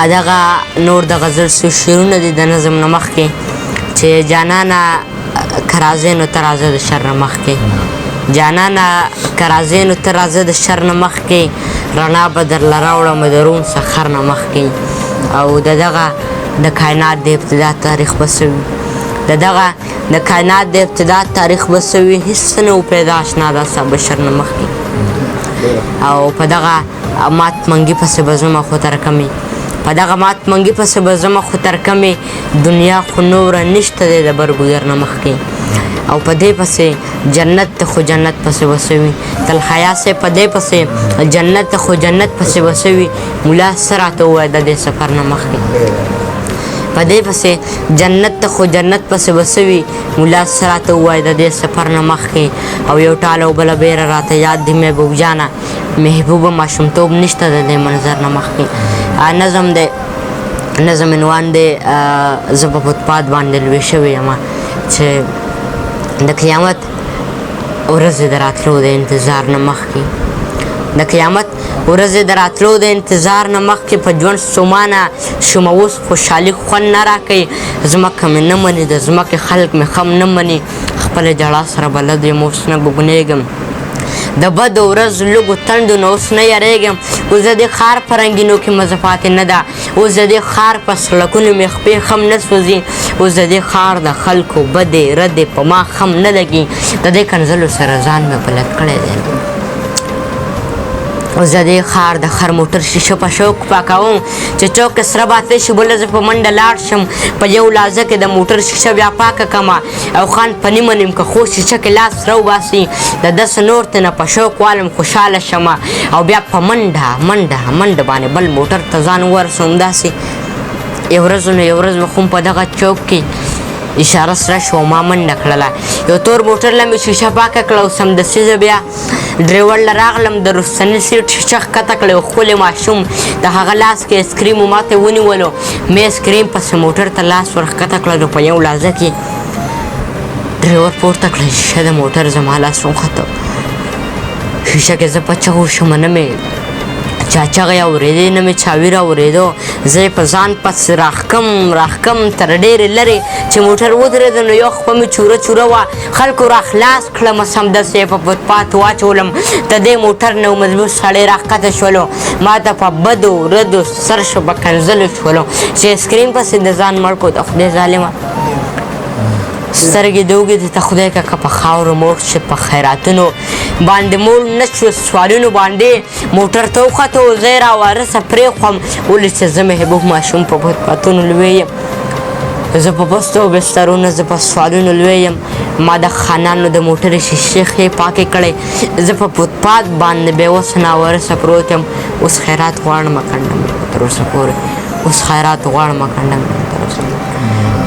دغه نور د غزل څو شعرونه دي د نظم نه مخکې چې جانانه که راځې نو ته راځه د شر نه مخکې، جانانه که راځې نو ته راځه د شر نه مخکې، رڼا به درله راوړم د روم سخر نه مخکې. او د دغه د کائنات د ابتدا تاریخ به څه وي، د دغه د کائنات د ابتدا تاریخ به څه وي، هېڅ څه نه و پیدا اشنا دا ستا بشر نه مخکې. او په دغه مات منګي پسې به ځمه خو تر کمې، په دغه مات منګي پسې به ځمه خو تر کمې، دنیا خو نوره نشته دی د بر ګذر نه مخکې. او په دې پسې جنت ته خو جنت پسې به څه وي، تل حیا صاحب په دې پسې جنت ته خو جنت پسې به څه وي، ملا څه راته ووایه د دې سفر نه مخکې. په دې پسې جنت ته خو جنت پسې به څه وي، ملا څه راته ووایه د دې سفر نه مخکې. او یو ټال او بله بېره راته یاد دي محبوب جانه، محبوبه ماشومتوب نشته د دې منظر نه مخکې. نظم دی، نظم عنوان دی زه په فوټپات باندې لوی شوی یم چې د قیامت ورځې د راتلو د انتظار نه مخکې، د قیامت ورځې د راتلو د انتظار نه مخکې په ژوند ستومانه شوم، اوس خوشحالي خوند نه راکوي، ځمکه مې نه مني، د ځمکې خلک مې خم نه مني، خپله ژړا سره بلد یم اوس نه بوږنېږم، د بدو ورځو لږو تندو نه اوس نه یریږم، اوس د دې ښار په رنګینو کې مزه پاتې نه ده، اوس د دې ښار په سړکونو مې خپې خم نه سوځي، اوس د دې ښار د خلکو بدې ردې په ما خم نه لګي، د دې کنځلو سره ځان مې بلد کړی دی. اوس د دې ښار د خر موټر شیشه په شوق پاکوم چې چوک کې سره باتې شي بله زه په منډه لاړ شم، په یو لحظه کې د موټر شیشه بیا پاکه کمه او خان په نیمه نیم که خو شیشه کې لاس راوباسي د داسې نور ته نه په شوق والم خوشحاله شمه او بیا په منډه منډه منډه باندې بل موټر ته ځان ورسوم. داسې یو ورځ نو یو ورځ به هم په دغه چوک کې اشاره سره شوه، ما منډه کړله، یو تور موټر له مې شیشه پاکه کړه او سمدستي زه بیا ډریور له راغلم، د رستني سیټ شیشه ښکته کړه، یو ښکلی ماشوم د هغه لاس کې ایسکریم و ماته ونیولو، مې ایسکریم پسې موټر ته لاس ور ښکته کړلو، په یو لحظه کې ډریور پورته کړه شیشه د موټر، زما لاس وخته شیشه کې زه په چغو شوم، نه مې چا چغې اورېدې نه مې چا ویره اورېدو، زه یې په ځان پس راښکم راښکم تر ډېرې لرې چې موټر ودرېده نو یو خپه مې چوره چوره وه، خلکو را خلاص کړم، سمدستي یې په فوټپات واچولم، د دې موټر نه مضبوط سړی راښکته شولو، ما ته په بدو ردو سر شو په کنځلو شولو چې ایسکریم پسې د ځان مړ کړو. د خدای ظالمه سترګې دې وږې دي ته خدای که که په خاورو موړ شي په خیراتونو باندې موړ نه شو، سوالونو باندې موټر ته وختو، زه یې راوارثه پرېښوم، ولې چې زه محبوب ماشوم په فوټپاتونو لوی یم، زه په بستو بسترونو زه په سوالونو لوی یم، ما د خانانو د موټر شیشې ښې پاکې کړې، زه په فوټپات باندې بېوسه ناوارثه پروت یم، اوس خیرات غواړم کنډه مې تر اوسه پورې، اوس خیرات غواړم کنډه مې تر اوسه پورې.